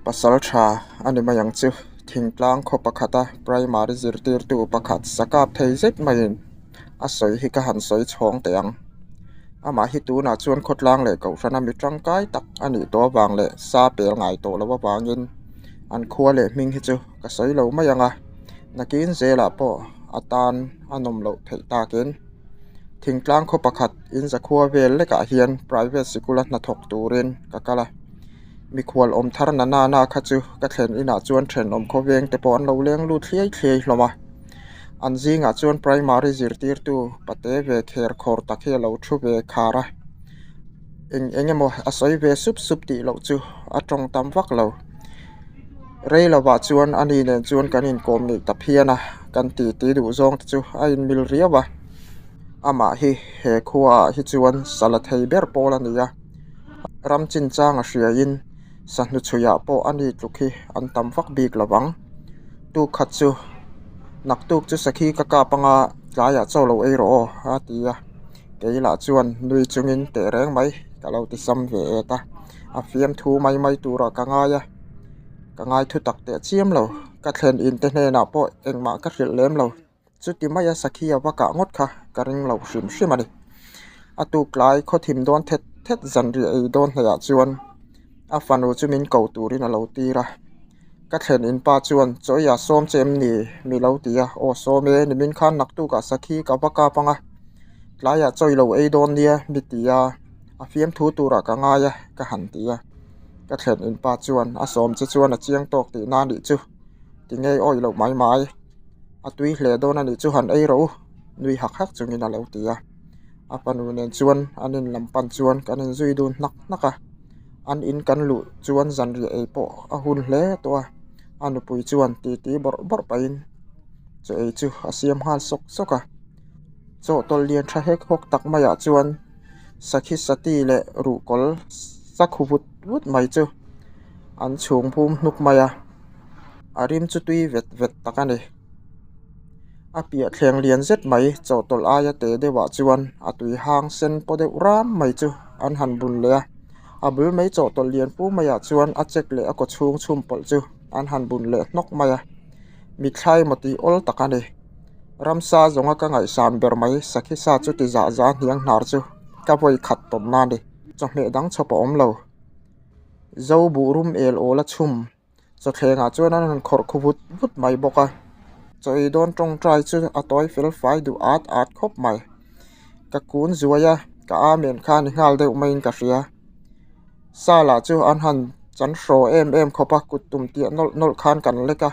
Pasal tha a ni mai ang chu. Thingtlang khaw pakhata primary zirtirtu pakhat sakap thei zet maiin a sawi hi ka han sawi chhawng teh ang. Amah hi tunah chuan khawtlang leh kohhrana mi tangkai tak a nih tawh avang leh sa pel ngai tawh loh avangin an khua leh hming hi chu ka sawi lo mai ang a, nakin zelah pawh a tan a nawm loh theih takin thingtlang khaw pakhat inzakhua vel lekah hian private sikula hnathawk turin ka kal a. Mikhual awm thar na na na kha chu ka thlen inah chuan thenawm khawveng te pawh an lo leng lut hliai hliai hlawm a. An zingah chuan primary zirtirtu pate ve kher khawr tak hi a lo thu ve khar a. Eng eng emaw a sawi ve sup sup tih loh chu a tawng tam vak lo. Rei lovah chuan a ni nen chuan kan inkawm ngeih ta phian a, kan titi duh zawng te chu a inmil riau a. Amah hi he khuaah hi chuan sala thei ber pawl a ni a. Ram chinchang a hriain sahnu chhuiah pawh a ni tluk hi an tam vak bik lo vang. Tuk khat chu naktuk chu sakhi ka kap anga tlaiah chaw lo ei rawh aw a ti a, kei lah chuan nui chungin teh reng mai ka lo ti sam ve et a, a fiamthu mai mai turah ka ngai a, ka ngai thu tak teh chiam lo, ka thlen in te hnenah pawh engmah ka hrilh lem lo. Chuti maia sakhi a va kah ngawt kha ka ring lo hrim hrim a ni. A tuk tlai khaw thim dawn thet thet zanriah ei dawn hnaihah chuan a fanu chu min ko turin a lo tir a. Ka thlen in pa chuan chaw i sawm che em ni? Mi lo ti a, aw sawm e, nimin khan naktukah sakhi ka va kap ang a, tlaiah chaw i lo ei dawn nia mi ti a, a fiamthu turah ka ngai a ka han ti a. Ka thlen in pa chuan a sawm che chuan a chiang tawk tihna a nih chu, ti ngei awih loh mai mai. A tui hle dawn a nih chu han ei rawh u, nui hak hak chungin a lo ti a. A fanu nen chuan an in lam pan chuan kan inzui dun hnak hnak a, an in kan luh chuan zanriah ei pawh a hun hle tawh a, a nupui chuan titi bawrh bawrh pahin chaw ei chu a siam nghal sawk sawk a. Chawhtawlh lian tha hek hawk tak maiah chuan sakhi sati leh ruhkawl sakhu vut vut mai chu an chhung phum hnuk mai a. A rim chu tui vet vet tak a ni. A piah thleng lian zet mai chawhtawlh aia te deuhah chuan a tui hang sen paw deuh ram mai chu an han bun leh a. A bul mai chawhtawlh lian pu maiah chuan a chek leh a kaw chhung chhum pawlh chu an han bun leh hnawk mai a. Mithlai maw tih awl tak a ni. Ramsa zawnga ka ngaihsan ber mai sakhi sa chu ti zah zah hniang hnar chu ka vawi khat tawpna a ni. Chawhmeh dang chhawp a awm lo. Zo buh rum el awl a chhum. Chawthlengah chuan an han khawrh khu vut vut mai bawk a. Chaw ei dawn tawngtai chu a tawi fel fai duh at at khawp mai. Ka kun zuai a, ka amen kha a ni nghal deuh maiin ka hria. Sa lah chu an han chan hraw em em khawp a, kut tum tiah nawlh nawlh khan kan lek a.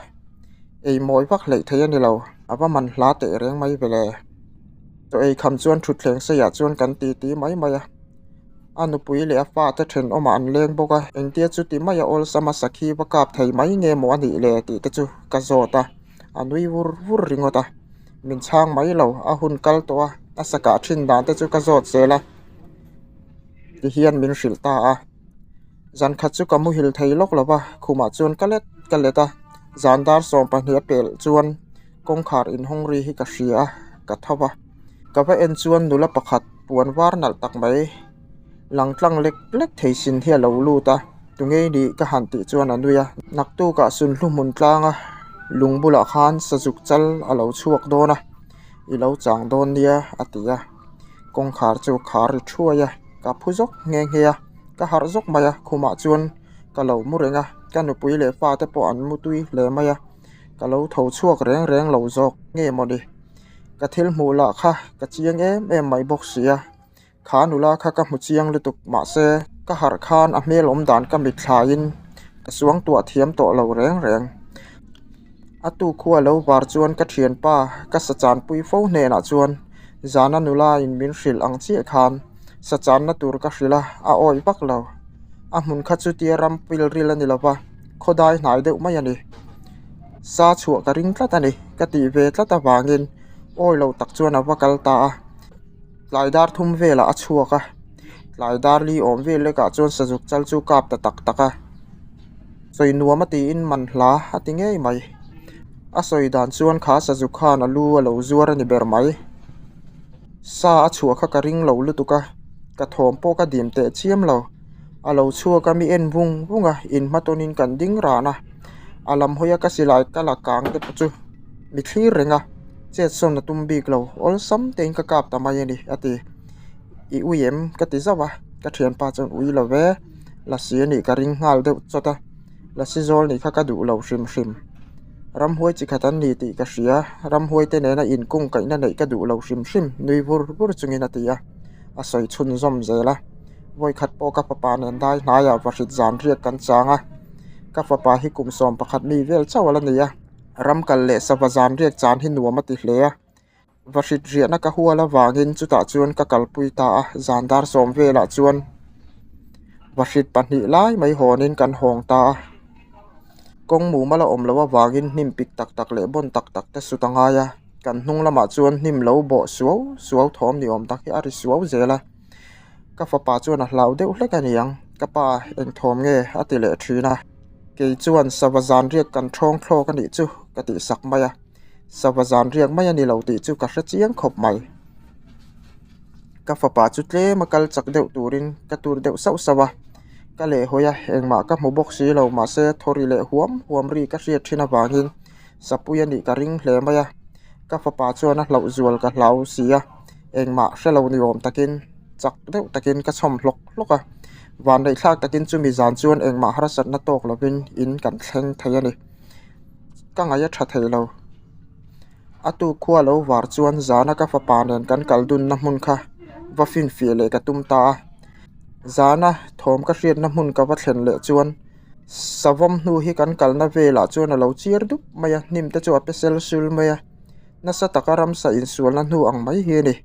Ei mawi vak hleih thei a ni lo, a va man hla teh reng mai vele. Chaw ei kham chuan thutthleng seiah chuan kan titi mai mai a. A nupui leh a fate thenawmah an leng bawk a, engtia chuti maia awlsam a sakhi va kap thei mai nge maw a nih le tih te chu ka zawt a, a nui vur vur ringawt a, min chhang mai lo, a hun kal tawh a, a sakah thin dan te chu ka zawt zel a tihian min hrilh ta a, zan khat chu ka muhil thei lawk lo va, khumah chuan ka let ka let a, zan dar 12 a pelh chuan kawngkhar inhawng ri hi ka hria a, ka tho va. Ka va en chuan nula pakhat puan var nalh tak mai lang tlang lek lek thei sin hi a lo lut a tungei nih ka han tih chuan a nui a naktukah sunhlu hmun tlanga lung bulah khan sazuk chal a lo chhuak dawn a i lo chang dawn nia a ti a kawngkhar chu khar ri thuai a ka phu zawk nghe nghe a ka harh zawk mai a khumah chuan ka lo mu reng a ka nupui leh fate pawh an mu tui hle mai a ka lo tho chhuak reng reng lo zawk nge mawni. Ka thil hmuh lah kha ka chiang em em mai bawk si a, kha nula kha ka hmu chiang lutuk mahse ka harh khan a hmel awm dan ka mitthlaiin ka suangtuah thiam tawh lo reng reng. A tuk khu a lo var chuan ka thianpa ka sachanpui fo hnenah chuan zana nula in min hrilh ang chiah khan sachanna tur ka hrilh a, a awih vak lo. A hmun kha chutia ram pilril a ni lo va, khawdai hnai deuh mai a ni. Sa chhuah ka ring tlat a ni ka tih ve tlat avangin awi lo tak chuan a va kal ta a, tlai dar thum velah a chhuak a, tlai dar li awm vel lekah chuan sazuk chal chu kap ta tak tak a, sawi nuam a tiin man hla a ti ngei mai, a sawi dan chuan kha sazuk khan a lu a lo zuar a ni ber mai, sa a chhuah kha ka ring lo lutuk a, ka thawm pawh ka dim teh chiam lo. A lo chhuak a mi en vung vung a, inhmatawnin kan ding ran a. A lam hawi a ka silai ka la kang te pawh chu mi thlir reng a, chet sawn a tum bik lo, awlsam tein ka kap ta mai a ni, a ti. I ui em? ka ti zauh a, ka thianpa chuan ui lo ve, lasi a nih ka ring nghal deuh chawt a, lasi zawl nih kha ka duh lo hrim hrim. Ramhuai chi khat an ni tih ka hria, ramhuai te nena inkung kaihna neih ka duh lo hrim hrim, nui vur vur chungin a ti a, a sawi chhunzawm zel a. Vawikhat pawh ka fapa nen dai hnaiah vahrit zan riak kan chang a, ka fapa hi kum 11 mi vel chauh a la ni a, ram kal leh sava zan riak chan hi nuam a ti hle a, vahrit riahna ka hual avangin chutah chuan ka kalpui ta a, zan dar sawm velah chuan vahrit pahnih lai mai hawnin kan hawng ta a, kawng mumal a awm loh avangin hnim pik tak tak leh bawn tak tak te sut a ngai a, kan hnung lamah chuan hnim lo bawh suau suau thawm ni awm tak hi a ri suau zel a. Ka fapa chuan a hlau deuh hlek a ni ang, ka pa engthawm nge a ti leh thin a. Kei chuan sava zan riak kan thawng thlawk a nih chu ka tih sak mai a, sava zan riak mai a ni lo tih chu ka hre chiang khawp mai. Ka fapa chu tlem a kal chak deuh turin ka tur deuh sauh sauh a, ka lehhawi a, engmah ka hmu bawk si lo mahse thawri leh huam huam ri ka hriat thin avangin sapui a nih ka ring hle mai a, ka fapa chuan a hlauh zual ka hlau si a. Engmah hre lo ni awm takin chak deuh takin ka chhawm hlawk hlawk a, vanneih thlak takin chumi zan chuan engmah harsatna tawk lovin in kan thleng thei a ni. Ka ngaih a tha thei lo. A tuk khua lo var chuan zana ka fapa nen kan kal dunna hmun kha va finfiah leh ka tum ta a. Zana thawm ka hriatna hmun ka va thlen leh chuan savawm hnu hi kan kalna velah chuan a lo chiar dup mai a, hnim te chu a pe sel sul mai a. Nasa taka ramsa insualna hnu ang mai hi a ni.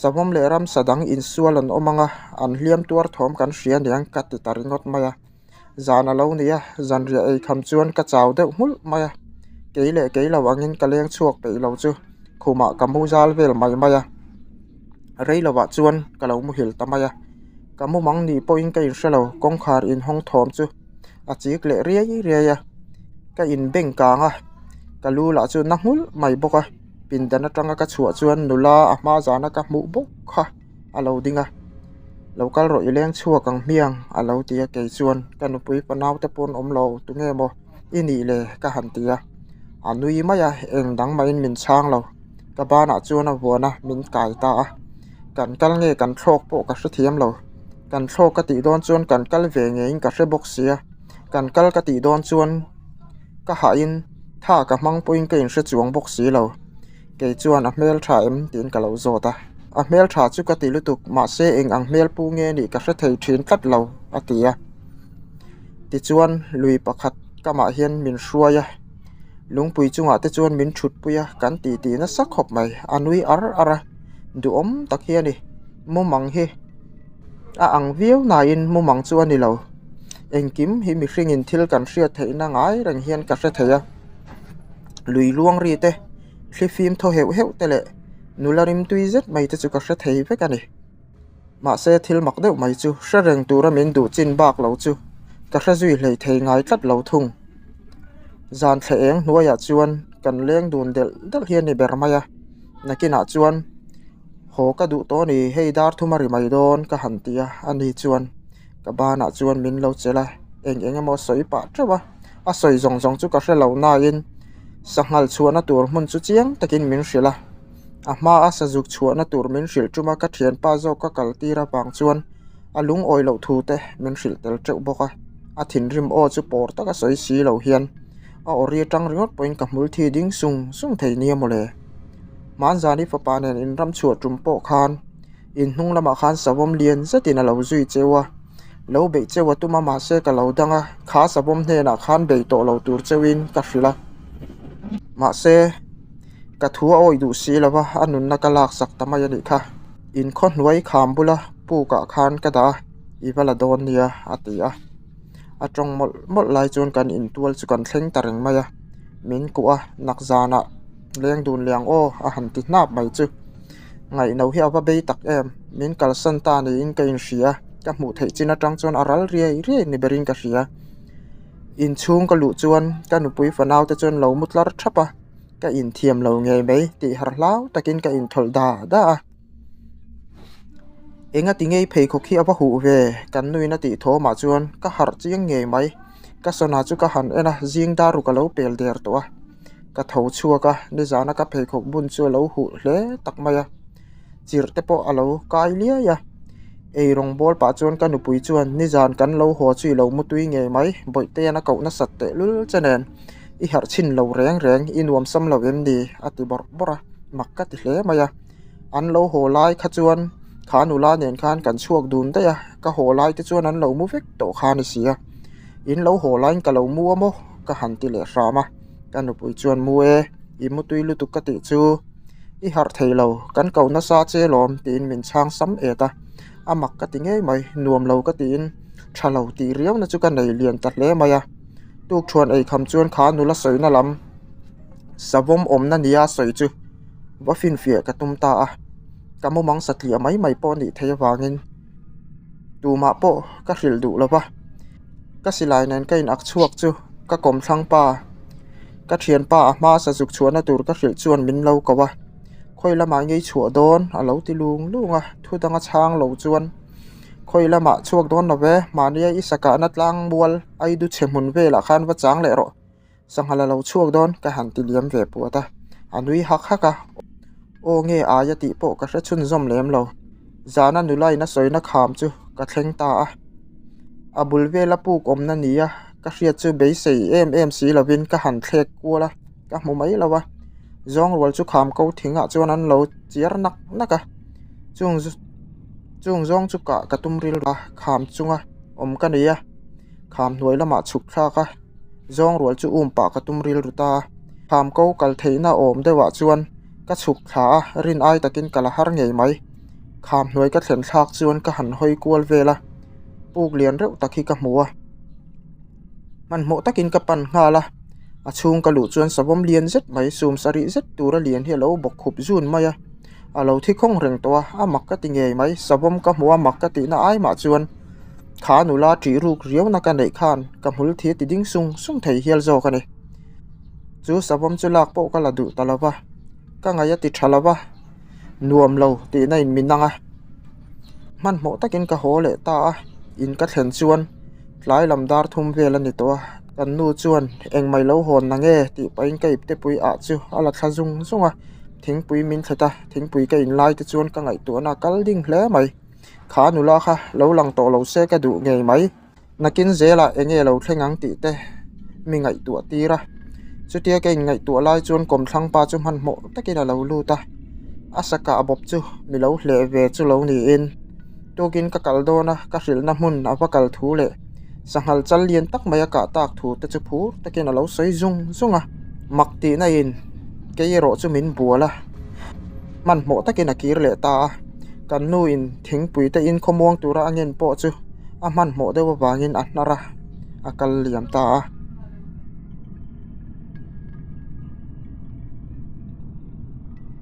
Savawm leh ramsa dang insual an awm ang a, an hliam tuar thawm kan hria aniang ka ti ta ringawt mai a. Zan a lo ni a, zanriah ei kham chuan ka chau deuh nghulh mai a. Kei leh kei lo angin ka leng chhuak peih lo chu khumah ka mu zal vel mai mai a. Rei lovah chuan ka lo muhil ta mai a. Ka mumang ni pawhin ka inhre lo, kawngkhar inhawng thawm chu a chik leh riai riai a. Ka inbeng kang a, ka lu lah chu na nghulh mai bawk a, pindan atanga ka chhuah chuan nula a hma zana ka hmuh bawk kha a lo ding a, lo kal rawh i leng chhuak ang hmiang a lo ti a kei chuan ka nupui fanau te pawn awm lo tunge maw i nih le ka han ti a, a nui mai a eng dang mahin min chhang lo ka banah chuan a vuan a min kai ta a, kan kal nge kan thlawk pawh ka hrethiam lo, kan thlawk ka tih dawn chuan kan kal ve ngeiin ka hre bawk sia. Kan kal ka tih dawn chuan ka hahin tha ka hmang pawhin ka inhre chuang bawk si lo. Kei chuan a hmel tha em tiin ka lo zawt a. A hmel tha chu ka ti lutuk mahse eng ang hmel pu nge nih ka hre thei thin tlat lo a ti a. Tichuan lui pakhat kamah hian min hruai a, lungpui chungah te chuan min thutpui a kan tih tih nasa khawp mai. A nui ar ar a, duhawm tak hi a ni. Mumang hi. A ang viau nain mumang chu a ni lo. Engkim hi mihringin thil kan hriat theihna ngai reng hian ka hre thei a. Lui luang ri te, thli fim thaw heuh heuh te leh nula rimtui zet mai te chu ka hre thei vek a ni. Mahse thil mak deuh mai chu hre reng tura min duh chin bak lo chu ka hre zui hlei thei ngai tlat lo thung. Zan thle eng hnuaiah chuan kan leng dun delh delh hi a ni ber mai a, nakinah chuan. Haw ka duh tawh a ni, hei dar thum a ri mai dawn ka han ti a, ani chuan ka banah chuan min lo chelh a, eng eng emaw a sawi pah teuh a, a sawi zawng zawng chu ka hre lo nain sanghal chhuahna tur hmun chu chiang takin min hrilh a, a hmaa sazuk chhuahna tur min hrilh tum a ka thianpa zawk ka kal tir avang chuan a lungawi loh thu te min hrilh tel teuh bawk a, a thinrim aw chu pawr taka sawi si lo hian a awri atang ringawt pawhin ka hmul thi ding sung sung thei nia mawle. Hmanzani fapa nen in ram chhuah tum pawh khan in hnung lamah khan savawm lian zetin a lo zui cheu a, lo beih cheu a tum a mahse ka lo dang a, kha savawm hnenah khan bei tawh lo tur cheuhin ka hrilh a, mahse ka thu a awih duh si lo va a nunna ka laksak ta mai a nih kha, in khaw hnuai kham bula pukah khan ka dah a, i va la dawn nia a ti a. A tawng mawlh mawlh lai chuan kan intual chu kan thleng ta reng mai a, min kuah a, nak zanah leng dun liang aw a han ti hnap mai chu. Ngaihno hi a va bei tak em, min kalsan ta niin ka inhria, ka hmuh theih chin atang chuan a ral riai riai ni berin ka hria. Inchhung ka luh chuan ka nupui fanau te chuan lo mu tlar thap a, ka inthiam lo ngei mai tih har hlau takin ka inthawlh da da a. Engati ngei pheikhawk hi a va huh ve? Kan nuin a tih thawmah chuan ka harh chiang ngei mai. Ka sana chu ka han en a, zing dar ruk a lo pel der tawh a. Ka tho chhuak a, nizana ka pheikhawk bun chu a lo huh hle tak mai a. Chirh te pawh a lo kai liai a. Ei rawng bawl pah chuan ka nupui chuan nizan kan lo haw chu i lo mutui ngei mai, Bawihtean a koh nasat tehlul che nen i harh chhin lo reng reng, i nuam sam lo em ni? a ti bawrh bawrh a, mak ka ti hle mai a. An lo haw lai kha chuan kha nula nen khan kan chhuak dun daih a, ka haw lai te chuan an lo mu vek tawh kha a ni si a. In lo haw laiin ka lo mu a maw? ka han ti leh hram a, ka nupui chuan mu e, i mutui lutuk ka tih chu. I harh thei lo, kan ko nasa che lawm tiin min chhang sam et a, a mak ka ti ngei mai, nuam lo ka tiin tha lo tih riauna chu ka nei lian ta hle mai a. Tukthuan ei kham chuan kha nula sawina lam savawm awmna nia sawi chu va finfiah ka tum ta a, ka mumang satliah mai mai pawh a nih theih avangin tumah pawh ka hrilh duh lo va, ka silai nen ka in ak chhuak chu ka kawmthlang pa ka thianpa a hma sazuk chhuahna tur ka hrilh chuan min lo ko a, khawi lamah ngei chhuah dawn a lo ti lung lung a, thu danga chhang lo chuan khawi lamah chhuak dawn lo ve, mahnia i sakahna tlang mual aidu chhe hmun velah khan va chang leh rawh. Sanghal a lo chhuak dawn ka han ti liam ve puat a, a nui hak hak a, aw nge ai a tih pawh ka hre chhunzawm lem lo. Zana nula in a sawina kham chu ka thleng ta a, a bul vela puk awmna nia ka hriat chu beisei em em si lovin ka han thlek kual a, ka hmu mai lo a, zawng rual chu kham ko thingah chuan an lo chiar nak nak a, chung chung zawng chu kah ka tum rilru a, kham chunga awm ka nei a, kham hnuai lamah chhuk thlak a. Zawng rual chu um pah ka tum rilru ta a, Pham ko kal theihna awm deuhah chuan ka chhuk thla a, rin ai takin ka la har ngei mai. Kham hnuai ka thlen thlak chuan ka han hawi kual vel a, puk lian reuh tak hi ka hmu a. Hmanhmawh takin ka pan nghal a, a chhung ka luh chuan savawm lian zet mai, sum sarih zet tura lian hi a lo bawk khup zun mai a, a lo thi khawng reng tawh a, a mak ka ti ngei mai, savawm ka hmu a mak ka tihna ai mah chuan kha nula ṭih ruk riauna ka neih khan ka hmul thi a ti ding sung sung thei hial zawk a ni. Chu savawm chu lak pawh ka la duh ta lo va, ka ngaih a ti ṭha lo va, nuam lo tihna in min ang a, hmanhmawh takin ka haw leh ta a, in ka thlen chuan tlai lam dar thum vel a ni tawh a, kan nu chuan engmah i lo hawn na nge tih pahin ka iptepui ah chu a la thla zung zung a. Thingpui min thlet a, thingpui ka in lai te chuan ka ngaihtuahna a kal ding hle mai. Kha nula kha lo lang tawh lo se ka duh ngei mai. Nakin zelah eng nge lo thleng ang tih te mi ngaihtuah tir a. Chutia ka inngaihtuah lai chuan kawmthlang pa chu hmanhmawh takin a lo lut a, a sakah bawp chu mi lo hleh ve chu lo niin. Tukin ka kal dawn a, ka hrilhna hmun a va kal thu leh sanghal chal lian tak mai a kah tak thu te chu phur takin a lo sawi zung zung a, mak tihna in kei erawh chu min bual a, hmanhmawh takin a kir leh ta a, kan nu in thingpui te in khawmuang tura a ngen pawh chu a hmanhmawh deuh avangin a hnar a, a kal liam ta a.